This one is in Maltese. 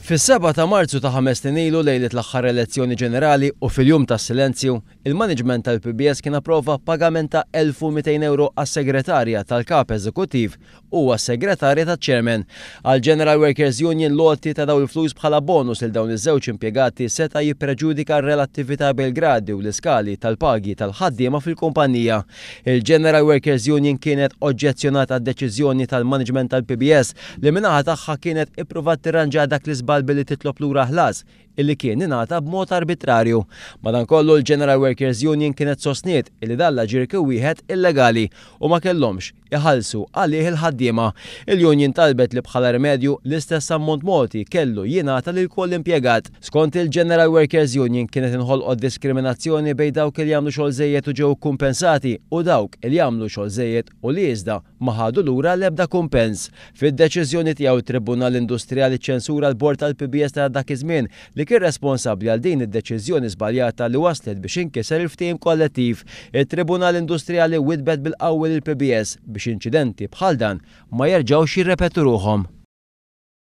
Fis-7 ta' Marzu ta' 5 snin ilu, lejlet l-aħħar elezzjoni ġenerali u fil-jum tas-silenzju, il-management tal-PBS kien approva pagament ta' 1200 euro għas-segretarja tal-kap eżekuttiv u għas-segretarja taċ-chairman. Għal General Workers Union, l-għoti ta' dawn il-flus bħala bonus lil dawn iż-żewġ impjegati seta' jippreġudika r-relattività bil-gradi u l-iskali tal-pagi tal-ħaddiema fil-kumpanija. Il-General Workers Union kienet oġġezzjonat għad-deċiżjoni tal-management tal-PBS, li min-naħa tagħha kienet ippruvat tirranġa dak l-iżball billi titlob lura ħlas illi kien ingħata b'mod arbitrarju. Madankollu, l-General Workers Union kienet sostniet illi dan l-aġir kien wieħed illegali u ma kellhomx iħallsu għalih il-ħaddiema. Il-union talbet li bħala rimedju l-istess ammont mogħti kellu jingħata lil kull impjegat. Skont il-General Workers Union, kienet inħolqot diskriminazzjoni bejn dawk li jagħmlu xogħol żejjed u ġew kumpensati u dawk li jagħmlu xogħol żejjed u li iżda ma ħadu lura l-ebda kumpens. Fid-deċiżjoni tiegħu, Tribunal Industrijali ċensura l-bord tal-PBS ta' dak iż-żmien li kien responsabbli għal din id-deċiżjoni żbaljata li waslet biex inkiser il-ftehim kollettiv. Il-Tribunal Industrijali widdeb bil-qawwi lill-PBS biex inċidenti bħal dan ma jerġgħux jirrepetu ruħhom.